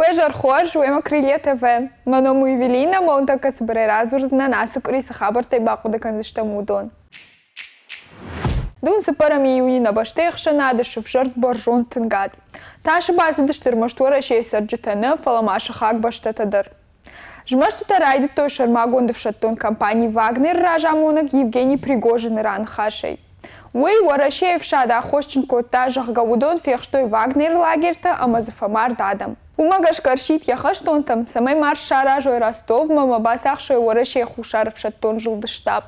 Уӕ зӕр хорз, уемӕ Крылья ТВ. Мӕ ном у Евелина, ӕмӕ уын тӕккӕ цыбырӕй радзурдзынӕн, ацы къуыри цы хабӕрттӕй бахъуыды кӕндзыстӕм, уыдон. Дун цыппӕрӕм июны нӕ бӕстӕйы ӕхсӕнады сывзӕрд бӕрзонд тынгад. Тасы бацыдысты ӕрмӕст Уӕрӕсейы цӕрджытӕ нӕ, фӕлӕ ма сыхаг бӕстӕтӕ дӕр. Змӕстытӕ райдыдтой сӕрмагонд ӕфсӕддон компани «Вагнер»-ы разамонӕг Евгений Пригожины раныхасӕй. Уый Уӕрӕсейы ӕфсад аххосджын кодта, зӕгъгӕ, уыдон фехстой Вагнеры лагертӕ ӕмӕ дзы фӕмард адӕм. Уымӕ гӕсгӕ ӕрсидт йӕ хӕстонтӕм, цӕмӕй марш саразой Ростовмӕ ӕмӕ бацахсой Уӕрӕсейы Хуссар ӕфсӕддон зылды штаб.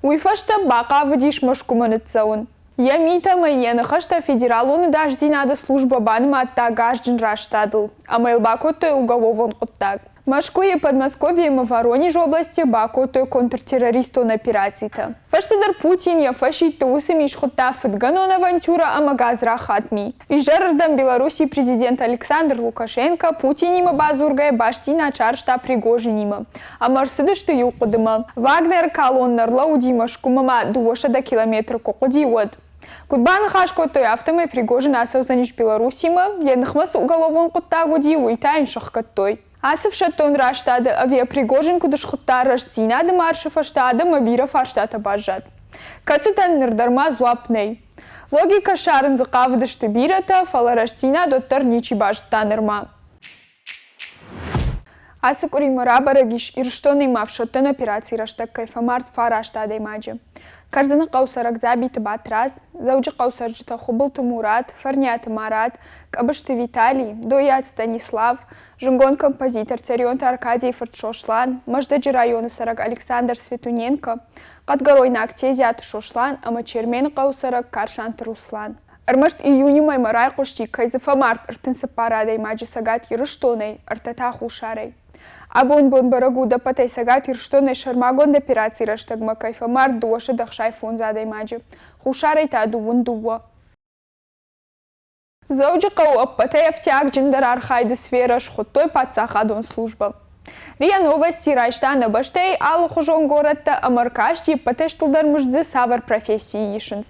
Уый фӕстӕ бахъавыдис Мӕскуымӕ ныццӕуын. Йӕ митӕ ӕмӕ йын йӕ ныхӕстӕ Федералон ӕдасдзинады службӕ банымадта гарзджын растадыл ӕмӕ йыл бакодтой уголовон хъуыддаг. Мӕскуыйы, Подмосковье ӕмӕ Воронежы областы бакодтой контртеррористон операцитӕ. Фӕстӕдӕр Путин йӕ фӕсидты уыцы ми схуыдта фыдгӕнон авантюрӕ ӕмӕ гадзрахат ми. Изӕрырдӕм Белоруссийы президент Александр Лукашенко Путинимӕ бадзургӕйӕ бастдзинад сарӕзта Пригожинимӕ ӕмӕ ӕрцыдысты иу хъуыдымӕ. Вагнеры колоннӕ ӕрлӕууыди Мӕскуымӕ ма 200 километры куы хъуыди, уӕд. Куыд баныхас кодтой, афтӕмӕй Пригожин ацӕудзӕнис Белоруссимӕ, йӕ ныхмӕ цы уголовон хъуыддаг уыди, уый та йын сӕхгӕдтой. Ацы ӕфсӕддон растады ӕви Пригожин куыд схуыдта Рӕстдзинады маршы фӕстӕ адӕммӕ бирӕ фарстатӕ баззад, кӕцытӕн ныр дӕр ма дзуапп нӕй. Логикӕ ссарын дзы хъавыдысты бирӕтӕ, фӕлӕ рӕстдзинад уӕддӕр ничи базыдта нырма. Ацы къуыримӕ рабӕрӕг ис, Ирыстоны ма ӕфсӕддон операцийы рӕстӕг кӕй фӕмард фараст адӕймаджы. Кӕрдзыны хъӕу цӕрӕг Дзабиты Батрадз, Дзӕуджыхъӕу цӕрджытӕ Хуыбылты Мурат, Фӕрниаты Марат, Къӕбысты Виталий, Доййаты Станислав, зынгон композитор Цӕрионты Аркадийы фырт Сослан, Мӕздӕджы районы цӕрӕг Александр Светуненко, хъӕдгӕройнаг Тезиаты Сослан ӕмӕ Чермены хъӕуы цӕрӕг Карсанты Руслан. Ӕрмӕст июны мӕймӕ райхъуысти, кӕй дзы фӕмард 34 адӕймаджы Цӕгат Ирыстонӕй, ӕртӕ та Хуссарӕй. Абон бон бӕрӕг у, ӕппӕтӕй Цӕгат Ирыстонӕй сӕрмагонд операцийы рӕстӕгмӕ кӕй фӕмард 265 адӕймаджы, Хуссарӕй та дыууын дыууӕ. Дзӕуджыхъӕуы ӕппӕтӕй ӕфтиагджындӕр архайды сферӕ схуыдтой паддзахадон службӕ. РИА Новости райста нӕ бӕстӕйы алыхуызон горӕттӕ ӕмӕ ӕркасти ӕппӕтӕй стылдӕр мызд дзы цавӕр профессийы исынц.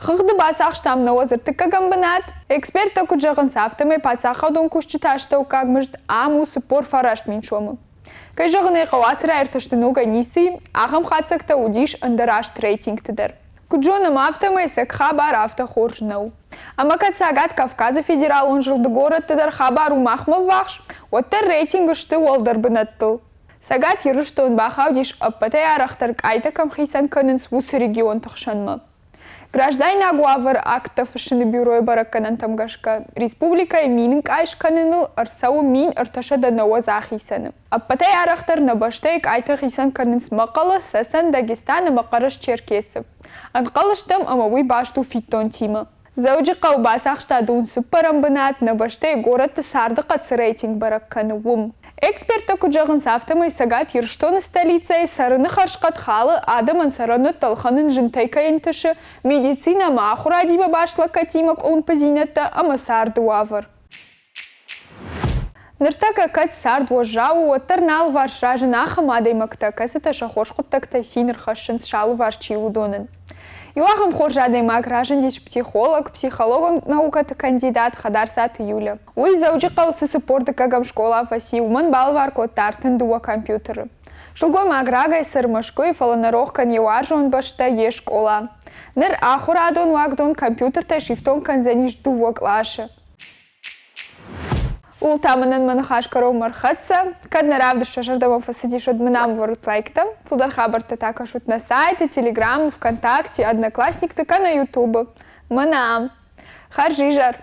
Хыгъды бацахстам науӕдз ӕртыккӕгӕм бынат. Эксперттӕ куыд зӕгъынц, афтӕмӕй паддзахадон кусджыты астӕуккаг мызд ам у 49 мин сомы. Кӕй зӕгъын ӕй хъӕуы, ацы раиртӕсты ногӕй ницы и, ахӕм хатдзӕгтӕ уыдис ӕндӕр азты рейтингты дӕр. Куыд зонӕм, афтӕмӕй сӕ хабар афтӕ хорз нӕу. Ӕмӕ кӕд Цӕгат Кавказы федералон зылды горӕтты дӕр хабар у махмӕ ввахс, уӕддӕр рейтингы сты уӕлдӕр бынӕттыл. Цӕгат Ирыстон бахаудис ӕппӕтӕй арӕхдӕр къайтӕ кӕм хицӕн кӕнынц, уыцы регионты хсӕнмӕ. Граждайнаг уавӕры акттӕ фыссыны бюройы бӕрӕггӕнӕнтӕм гӕсгӕ, республикӕйы мины къай скӕныныл ӕрцӕуы 1390 ахицӕны. Ӕппӕтӕй арӕхдӕр нӕ бӕстӕйы къайтӕ хицӕн кӕнынц Мӕхъӕлы, Цӕцӕн, Дагестан ӕмӕ Хъӕрӕс-Черкесы. Ӕнхъӕл стӕм, ӕмӕ уый баст у фиддонтимӕ. Дзӕуджыхъӕу бацахста дун цыппӕрӕм бынат, нӕ бӕстӕйы горӕтты царды хъӕд цы рейтинг бӕрӕг кӕны, уым. Эксперттӕ куыд зӕгъынц, афтӕмӕй Цӕгат Ирыстоны столицӕйы цӕрыны хӕрзхъӕд халы, адӕмӕн цӕрӕнуӕттӕ ӕлхӕнын зынтӕй кӕй ӕнтысы, медицинӕ ӕмӕ ахуырадимӕ баст лӕггӕдтимӕ къуылымпыдзинӕдтӕ ӕмӕ царды уавӕр. Ныртӕккӕ кӕд цард уӕззау у, уӕддӕр нӕ алыварс рӕзын ахӕм адӕймӕгтӕ, кӕцытӕ сӕ хорз хъуыддӕгтӕй цин ӕрхӕссынц сӕ алыварс чи у, уыдонӕн. Иу ахӕм хорз адӕймаг разындис психолог, психологон наукӕты кандидат Хӕдарцаты Юля. Уый Дзӕуджыхъӕуы цы 42-ӕм скъола фӕци, уымӕн балӕвар кодта 32 компьютеры. Сылгоймаг рагӕй цӕры Мӕскуыйы, фӕлӕ нӕ рох кӕны йӕ уарзон бӕстӕ, йе скъола. Ныр ахуырадон уагдон компьютертӕй сифтонг кӕндзӕнис дыууӕ къласы. Ууыл та мӕнӕн мӕ ныхас кӕронмӕ ӕрхӕццӕ. Кӕд нӕ равдыст уӕ зӕрдӕмӕ фӕцыдис, уӕд мын ам ӕвӕрут лайктӕ. Фылдӕр хабӕрттӕ та кӕсут нӕ сайты, Телеграмы, ВКонтакте, Одноклассникты кӕнӕ Ютубы. Мӕнӕ ам. Хӕрзизӕр!